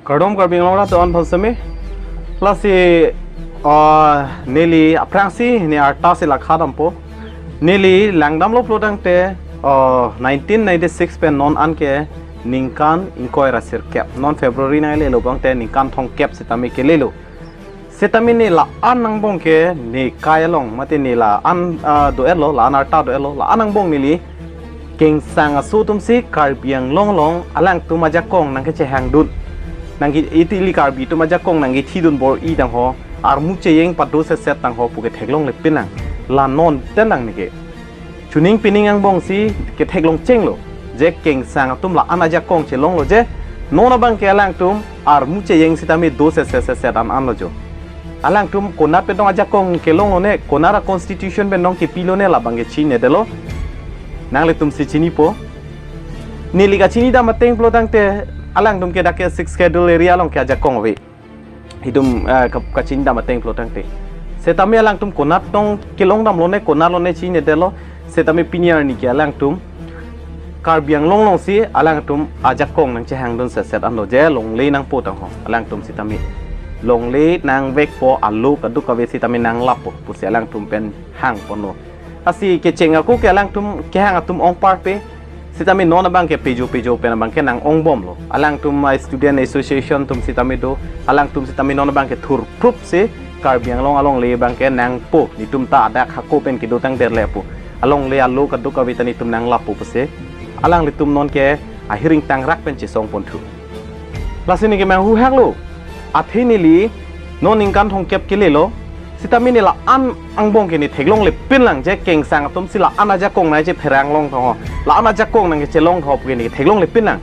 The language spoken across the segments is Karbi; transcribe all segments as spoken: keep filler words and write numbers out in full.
Kardom Karbi Anglong rat do-an aphan seme. Lasi, ah, neli aphrangsi ne arta si lakha dampo. Neli langdamlo pulotangte, ah, nineteen ninety-six pen non anke ningkan ingkoi ra sirkep. Non February nanglelo abangte ningkan thomkep sitame kelelo. Sitame ne la-an angbong ke ne kai along, mate ne la-an, ah, do-etlo, la-an arta do-etlo, la-an angbong neli Kengsang aso atumsi Karbi Anglong along alangtum ajakong nangkechehangdun. Nangke iti ili Karbi atum ajakong nangkethidun bor-i tangho, armu cheyeng pado setset tangho pu ke theklongle pinlang. La non tenang neke. Chuning pining angbongsi ketheklong chenglo. Je Kengsang atum la-an ajakong chelonglo je. Non abangke alangtum armu cheyeng sitame do setset setset an anlo jo. Alangtum konat pen tong ajakong kelonglone, konat a constitution pen tong kepilone labangke chinedetlo. Nanglitumsi chinipo. Neli kachinidam ateng pulotangte alangtum ke dak ke Sixth Schedule area along ke ajakong ave. Itum, eh, ka-, kachinidam ateng pulotangte. Sitame alangtum konat tong kelongdamlone, konatlone chinedetlo. Sitame pini arni ke alangtum Karbi Anglong alongsi alangtum ajakong nangchehangdun setset anlo je longle nangpo tangho. Alangtum sitame longle nangvekpo, alo kadokave sitame nanglapo pusi alangtum pen hangponlo. Lasi kecheng ako ke alangtum kehang atum ongparpe, sitame non abangke pejo pejo pen abangke nang-ongbomlo. Alangtum a student association atum sitame do, alangtum sitame non abangke thurphrupsi Karbi Anglong alongle abangke nangpo, netum ta adak hako pen kedotang derle pu. Alongle alo kadokave ta netum nanglapo pusi alanglitum nonke ahiring tangrak pen chesongponthu. Lasi neke manghu haklo. Athe neli non ningkan thomkep kelelo. Sitame ne la-an angbong ke ne theklongle pinlang je Kengsang atumsi la-an ajakong nangchepherang long tangho, la-an ajakong nangkechelong tangho pu ke ne theklongle pinlang.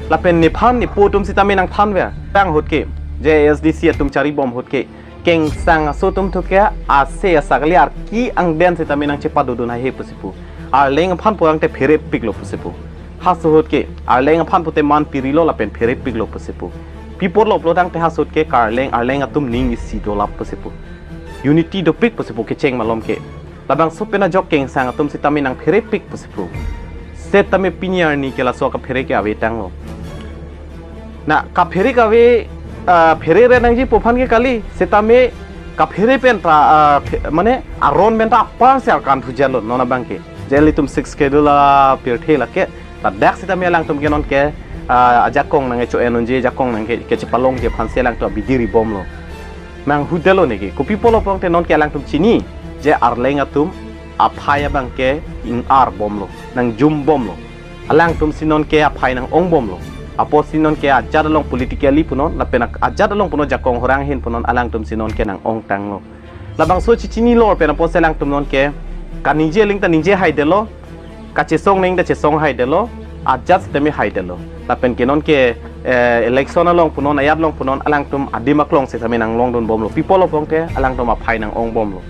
Lapen nephan nepo atum sitame nangthanver. Tang ahut ke je A S D C atum charibom ahut ke Kengsang aso atum thu ke ase asa kali, arki angden sitame nangchepadodun haihe pusi pu. Arleng aphan pulotangte pherepiklo pusi pu. Haso ahut ke Arleng aphan pute man pirilo lapen pherepiklo pusi pu. Pi apotlo pulotangte haso ahut ke Karleng Arleng atum ning isi dolap pusi pu. Unity dopik pusi pu kecheng malom ke. Labangso pen ajok Kengsang atum sitame nangpherepik pusi pu. Sitame pini arni ke laso kaphere ke avetanglo. Na kaphere kave, ah, pherere nangjipo aphan ke kali, sitame kaphere pen ta, ah, phe-, mane aron pen ta apar si arkan thujalo non abangke. Je ilitum Sixth Schedule apirthe lake, ladak sitame alangtum ke nonke, ah, ajakong nangkecho-en unji, ajakong nangke, kechepalongji aphansi alangtum abidi ribomlo. Manghudetlo neke, kopi apotlo pulotangte nonke alangtum chini, je Arleng atum aphai abangke ing-arbomlo, nangjumbomlo. Alangtumsi nonke aphai nang-ongbomlo. Apotsi nonke ajat along politically punon, lapen ak-, ajat along punon jakong horang ahin punon alangtumsi nonke nang-ongtanglo. Labangso chichinilor pen apotsi alangtum nonke kaningje aling ta ningje haidetlo, kachesong aling ta chesong haidetlo, ajat sitame haidetlo. Lapen ke nonke, eh, election along punon, ajat along punon, alangtum adim aklong sitame nanglongdunbomlo. Pi apotlo pulotangte alangtum aphai nang-ongbomlo.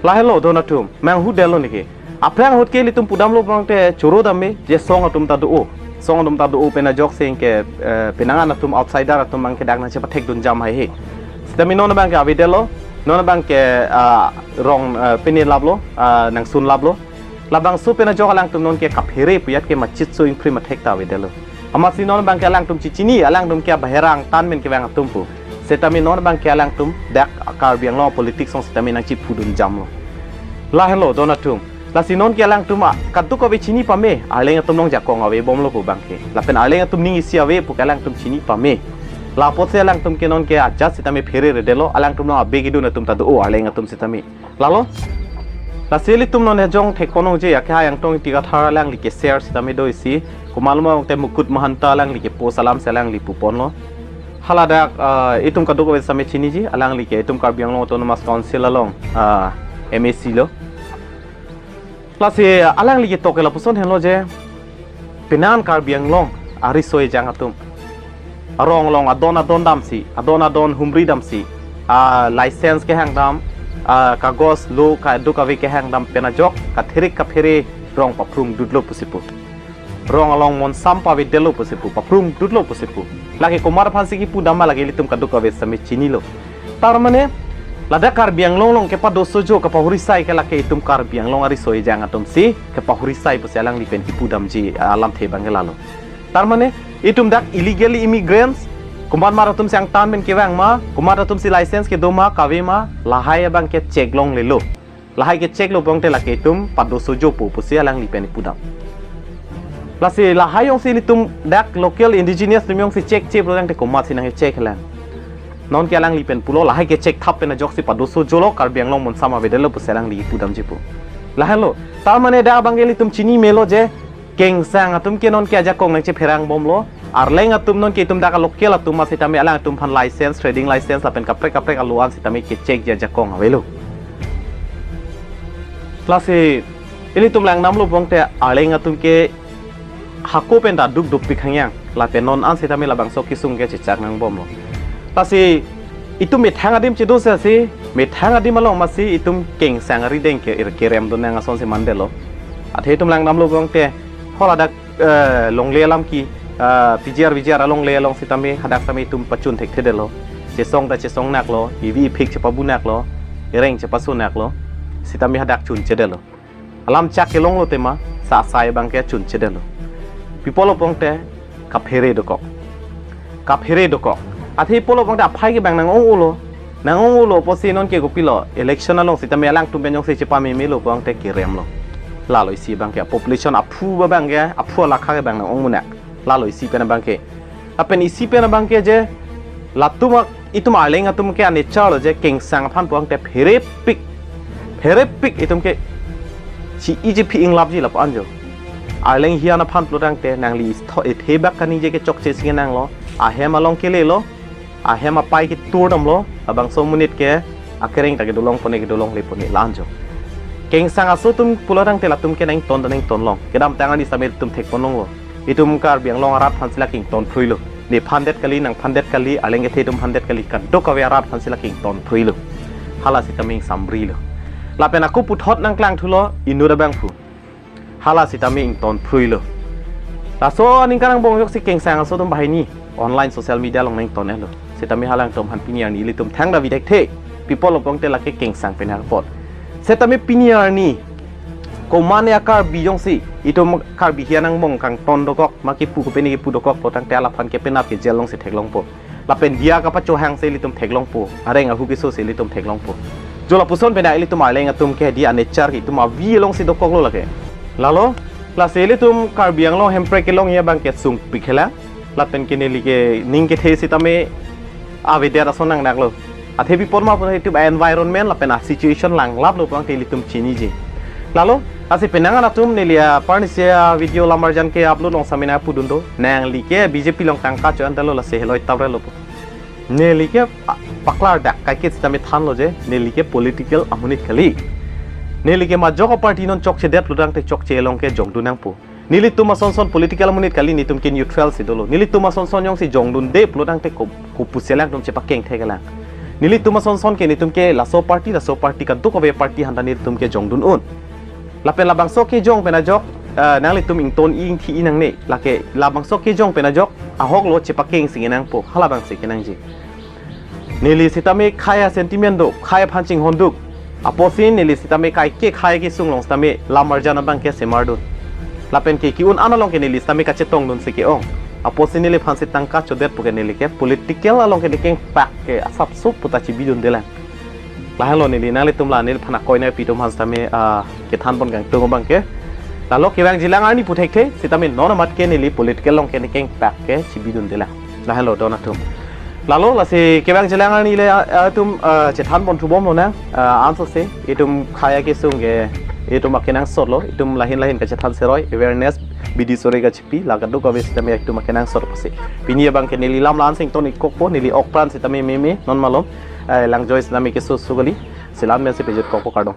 Lahelo don atum, manghudetlo neke. Aphrang ahut ke ilitum pudamlo pulotangte choro dam me, je song atum ta do-o. Song atum ta do-o pen ajoksi ke, eh, penang an atum outsider atum abangke dak nangchepathekdun jam haihe. Sitame non abangke avedetlo, non abangke, ah, rong, eh, pini laplo, ah, nangsun laplo. Labangso pen ajok alangtum nonke kaphere pu ajat ke machitso ingprim athek ta avedetlo. Amatsi non abangke alangtum chichini, alangtum ke abahera angtan pen kevang atum pu. Sitame non abangke alangtum dak Karbi Anglong politics along sitame nangchiphudun jamlo. Lahelo don atum. Lasi nonke alangtum a, kadokave chini pame, Arleng atum along jakong avebomlo pu abangke. Lapen Arleng atum ning isi ave pu ke alangtum chini pame. La apotsi alangtum ke nonke ajat sitame phereredetlo, alangtum along abe kedun atum ta do-o Arleng atum sitame. Lalo. Lasi ilitum non hejong thekponlongji, ake Hayang Tong Ingti Kathar alangli ke share sitame do isi. Komatlo ma te Mukut Mahanta alangli ke post alamsi alangli puponlo. Haladak, ah, itum kadokave sitame chiniji, alangli ke itum Karbi Anglong Autonomous Council along, ah, M A C lo. Lasi alangli ketok ke lapuson henlo je, penang Karbi Anglong ariso ejang atum arong along adon adon damsi, adon adon humri damsi, ah, license kehang dam, ah, kagos lo kadokave kehang dam pen ajok kathirik kaphere rong paphrungdutlo pusi pu. Rong along monsam pavedetlo pusi pu, paphrungdutlo pusi pu. Lake komat aphansi kipu dam ma lake ilitum kadokave sitame chinilo. Tar mane, ladak Karbi Anglong along kepadosojo, kapahuri sai ke lake itum Karbi Anglong ariso ejang atumsi kapahuri sai pusi alangli pen kipu damji alamthe abangke lalo. Tar mane, itum dak illegal immigrants, Komat mat atum si angtan pen kevang ma, komat atum si license kedo ma, kave ma, lahai abang ke check longlelo. Lahai ke check lo pulote lake itum padoso jopo pusi alangli pen ipudam. Lasi lahai jongsi ilitum dak local indigenous atum jongsi check check lo tangte komat si nang check lang. Non ke alangli pen pulo lahai ke check thap pen ajoksi padoso jolo Karbi Anglong monsam avedetlo pusi alangli ipudamji pu. Lahenlo. Tar mane dak abang ke ilitum chini melo je Kengsang atum ke non ke ajakong nangchepherang bomlo. Arleng atum non ke itum dak local atum ma sitame alangtum aphan license, trading license lapen kaprek kaprek alo-an sitame ke check ji ajakong avelo. Lasi ilitum langdamlo pulote Arleng atum ke hako pen ta duk duk pik hangyang. Lapen non an sitame labangso kesung ke chechak nang bomlo. Lasi itum methang adim chedo se si, methang adim along masi itum Kengsang arideng ke ir kerem do nang ason si mandetlo. Athe itum langdamlo pulote hol hadak, eh, longle alam ke, eh, P G R V G R alongle along sitame hadak sitame itum pachun thekthedetlo. Chesong ta chesong naklo, ivi iphik chepabu naklo, ireng chepaso naklo. Sitame hadak chunchedetlo. Alam chak kelonglo tema, sa asai abang ke chunchedetlo. Pi pulo pulote kaphere dokok. Kaphere dokok. Athe pi pulo pulote aphai ke abang nang-ong-olo. Nang-ong-olo pusi non ke kopilo. Election along sitame alangtum pen jongsi chepamemelo pulote keremlo. Lalo isi abang ke population aphu abang ke, aphu alakha ke abang nang-ong munak. Lalo isi pen abang ke. Lapen isi pen abang ke je, latum a- itum Arleng atum ke ane charlo je Kengsang aphan pulote pherepik. Pherepik itum ke si iji phi inglapji lapu anjo. Arleng hian aphan pulo tangte nangli istho ethebak kaningje ke chokche si nanglo. Ahem along kelelo. Ahem apai ketur damlo. Labangso amonit ke akereng ta kedo longpone kedo longle pone la anjo. Kengsang aso atum pulo tangte latum ke nangton ta nangton long. Kedamtang arni sitame itum thekpon longlo. Itum Karbi Anglong arat aphan si la ke ington phruilo. Nephan det kali, nangphan det kali, Arleng kethe atum phan det kali, kadokave arat aphan si la ke ington phruilo. Hala sitame ingsambrilo. Lapen ako puthot nangklangthulo, inut abangphu. Hala sitame ington phruilo. Laso aningkan angbong ajoksi Kengsang aso atum banghini online social media along nangton-etlo. Sitame halangtum aphan pini arni ilitum thangta vi thekthe. Pi pulo pulote lake Kengsang pen apot. Sitame pini arni komane a-Karbi jongsi itum Karbi hian angbong kangton dokok, ma kepu kopine kepu dokok pulo tangte alaphan ke penap ke jail alongsi theklongpo. Lapen diya kapachohang si ilitum theklongpo. Areng ahu keso si ilitum theklongpo. Jo lapuson pen ilitum Arleng atum ke di ane char ke itum avi alongsi dokoklo lake. Lalo, lasi ilitum Karbi Anglong Hemprek kelongji abang ke sungpik hela. Lapen ke neli ke ning kethe sitame avedet ason nangnaklo. Athe pi apot ma pulote itum a-environment lapen a-situation langlaplo pulote ilitum chiniji. Lalo, lasi penang an atum neli aparni si a-video lamarjan ke upload long sitame nangpudun do. Nangli ke B J P along tangka cho-an talo lasi heloi taprelo pu. Neli ke, ah, paklardak kaike sitame thanlo je, neli ke political amonit kali. Neli ke majok a-party non chokchedet pulo tangte chokche along ke jongdun nangpo. Nelitum asonson political amonit kali, netum ke neutral si dolo. Nelitum asonson jongsi jongdunde pulo tangte ko, kopusi alangtum chepakeng theklang. Nelitum asonson ke netum ke laso party, laso party kadokave party aphanta netum ke jongdun un. Lapen labangso kejong pen ajok, eh, nanglitum ington ingthi nangne. Lake labangso kejong pen ajok, ahoklo chepakeng si nangpo, halabangsi kenangji. Neli sitame khei a-sentiment do, khei aphan chinghon duk. Apotsi neli sitame kaike khei kesung along sitame lamarjan abang ke semardun. Lapen ke ke-un an along ke neli sitame kachetongdun si ke-ong. Apotsi neliphan si tangka chodet pu ke neli ke political along ke nekeng pak ke asap sup puta chibidundelang. Lahenlo neli nanglitum la neliphan akoi nangpi atum aphan sitame, ah, kethanpon kangtung abang ke. Lalo kevangjilang arni pu thekthe, sitame non amat ke neli political along ke nekeng pak ke chibidundelang. Lahenlo don atum. Lalo lasi kevangjilang arni le, ah, atum, ah, chethanpon thubomlonang, ah, ansose, itum khei kesung ke, itum akenangsotlo, itum lahin lahin kachethan seroi, awareness, bidi sore kachipi, la kadokave sitame itum akenangsot pusi. Pini abang ke neli lam la-an si ington-ikkokpo, neli okpran sitame meme, non malom, eh, langjoi sitame keso so kali, si la-an men si pejut kokpo kardom.